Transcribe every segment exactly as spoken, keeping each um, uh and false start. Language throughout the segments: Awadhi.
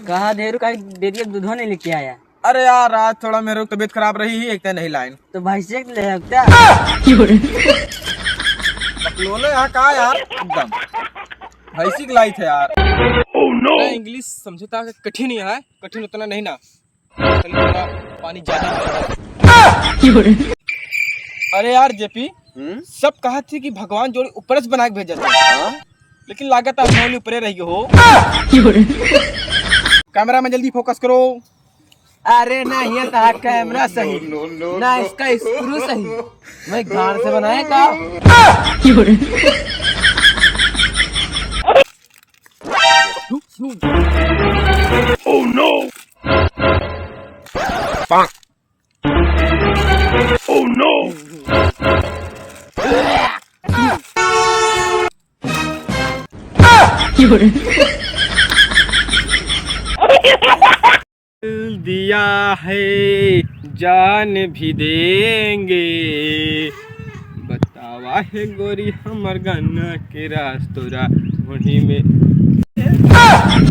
कहा धेरू, काहे डेरिया दूधवा नहीं लेके आया? अरे यार, आज थोड़ा मेरे को तबीयत खराब रही ही, एक तो नहीं लाइन। तो भैंसिया के ले आओ क्या? बकलोले यहाँ का यार, एकदम भैंसी के लाई थे यार। Oh no! इंग्लिश समझता है कठिन ही है, कठिन उतना नहीं ना। कल थोड़ा पानी ज्यादा पड़ा। अरे यार जेपी, हम्म? सब कहा थी कि भगवान जोड़ी ऊपर से बना के भेजा था। हाँ? लेकिन लागत आप नौली ऊपरे रह गए हो। कैमरा में जल्दी फोकस करो। अरे ना, ये तो कैमरा सही, ना इसका स्क्रू सही। मैं गांड से बनाया का? Oh no! Oh no! दिया है, जान भी देंगे। बतावा है गोरी हमर गन्ना के रास तोरा मुड़ी में।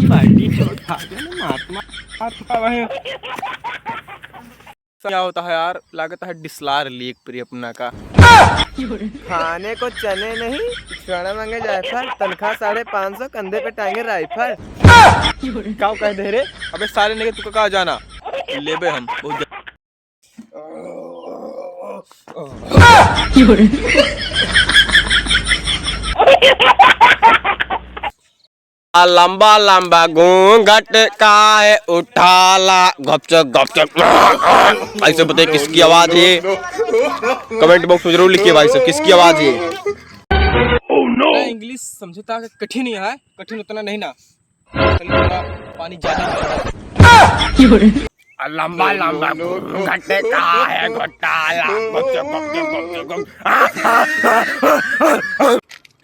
पार्टी चौथा दिन महात्मा, महात्मा वह। क्या होता है यार, लागत है डिसलार लीक प्रिय अपना का। खाने को चने नहीं, पिछवाड़ा मांगे जायफल, तनख्वाह साढ़े पाँच सौ, कंधे पे टांगे राइफल। काव कह दे रे? अबे साले ने तू का जाना? लेबे हम बहुत ज- लंबा लंबा घूंघट काहे उठाला, गपचक गपचक। ऐसे बताइए किसकी आवाज है? कमेंट बॉक्स में जरूर लिखिए भाई साहब, किसकी आवाज है? इंग्लिश समझता है कठिन ही है, कठिन उतना नहीं ना। कल थोड़ा पानी ज्यादा पड़ा। लंबा लंबा घूंघट काहे घोटाला, गपचक गपचक गपचक गप।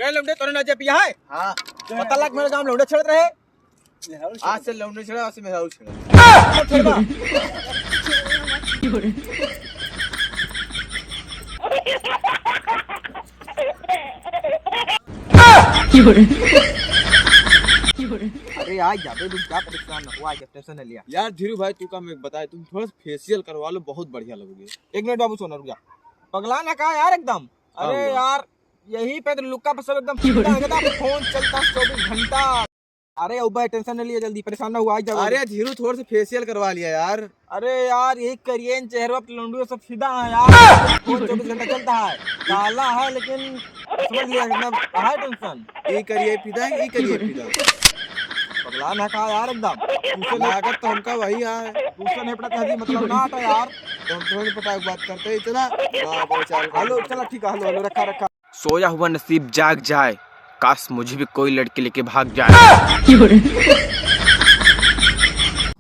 कह लौंडे, तोरे ना जे पिया है? हाँ। पता लग मेरे गांव लौंडे छेड़त रहे। आज से लौंडे छेड़ा, आज से मेहरारू छेड़ा। छेड़ा। अरे यार, ज्यादा तुम क्या परेशान ना हुआ, आज टेंशन न लिया। यार धीरू भाई, तू का मैं बताए, तुम थोड़ा सा फेशियल करवा लो, बहुत बढ़िया लगोगे। एक मिनट बाबू सोना, रुक जा। पगला ना कहा यार एकदम। अरे हाँ। यार, यही पे तो लुक्का पे सब एकदम फिदा है, एकदम फोन चलता है चौबीस घंटा। अरे उबे टेंशन न लिया, जल्दी परेशान ना हुआ, आ जाओ। अरे धीरू, थोड़ा सा फेशियल करवा लिया यार। अरे यार, यही करिए इन चेहरे पे लौंडू सब फिदा है यार। फोन चौबीस घंटा चलता है, काला है लेकिन समझ लिया, मतलब है टेंशन। ये करिए फिदा, ये करिए फिदा। पगला ना कहा यार एकदम। लागत तो हमका वही है। दूसरा नहीं पटा था जी, मतलब ना हटा यार। तो हम थोड़ी पटाख बात करते हैं, चला। वाह, बहुत चाल हेलो, चला ठीक है, हेलो, हेलो, रखा, रखा। सोया हुआ नसीब जाग जाए, काश मुझे भी कोई लड़की लेके भाग जाए।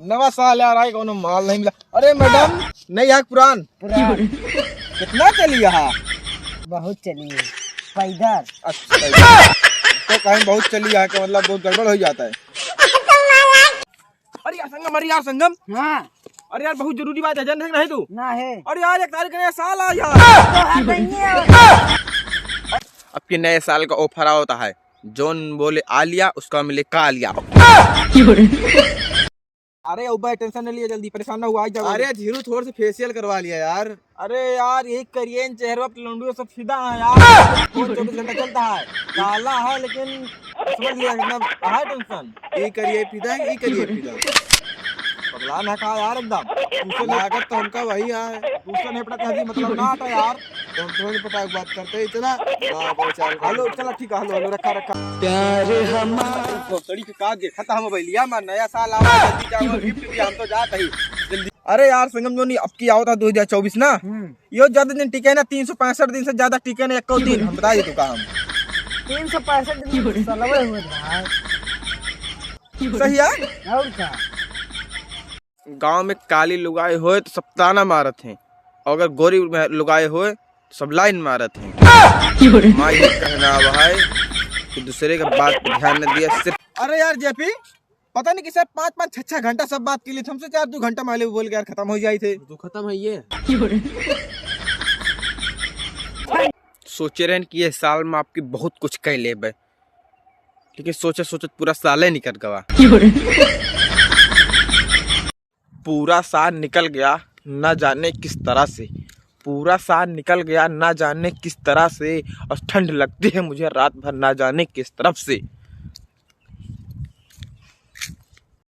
नवा साल यार, आए कोनो माल नहीं मिला। अरे मैडम, नई है पुरान? पुरान। कितना चली है? बहुत चली है, पैदल। अच्छा, पैदल। तो कहीं बहुत चली है कि मतलब बहुत गड़बड़ हो जाता है। अरे यार संगम, अरे यार संगम। हाँ। अरे यार बहुत जरूरी बात है, जान रहे नहीं तू? ना है। अरे यार एक तारीख नया साल आ यार। तो हाँ, नहीं है। अब के नए साल का ऑफर आओ होता है, जौन बोले आ लिया उसका मिले का लिया। अरे उबे टेंशन न लिया, जल्दी परेशान ना हुआ, आ जाओ। अरे धीरू थोड़ा सा फेशियल करवा लिया यार। अरे यार, यही करिए इन चेहरों पे लौंडियों से फिदा है यार। फोन चौबीस घंटा चलता है, काला है लेकिन समझ लिया, मतलब है टेंशन। ये करिए फिदा, ये करिए फिदा। पगला ना कहा यार एकदम। दूसरे लागत तो हमका वही है। दूसरे नहीं पटा था जी, मतलब ना हटा यार। तो हम थोड़ी पटाख बात करते हैं, चला। वाह, बहुत चाल हेलो, चला ठीक है, हेलो, हेलो, रखा, रखा। प्यार हमारा। तो सड़ी के का देखा था हम मोबाइलिया में, नया साल आवा, जल्दी जाओ, गिफ्ट दिया, हम तो जात ही जल्दी। अरे यार संगम जोनी, अब की आवता दो हज़ार चउबीस ना, हम्म। यो ज्यादा दिन टिके ना, तीन सौ पैंसठ दिन से ज्यादा टिके ना, एको दिन, हम बता दे तू का हम। तीन सौ पैंसठ दिन तो सलवे हुए भाई। सही है? और का? गांव में काली लुगाई होए तो सब ताना मारत हैं, और अगर गोरी में लुगाई होए तो सब लाइन मारत हैं। माँ ये कहना अब है कि दूसरे का बात पे ध्यान न दिया, सिर्फ अरे यार जेपी, पता नहीं किसे पाँच पाँच छह छह घंटा सब बात के लिए, हमसे चार दो घंटा माले बोल के यार खत्म हो जाए थे। तो खत्म है ये। सोचे रहन कि ये साल में आपकी बहुत कुछ कह लेबे, लेकिन सोचत सोचत पूरा साले निकल गवा। पूरा साल निकल गया ना जाने किस तरह से, पूरा साल निकल गया ना जाने किस तरह से, और ठंड लगती है मुझे रात भर ना जाने किस तरफ से।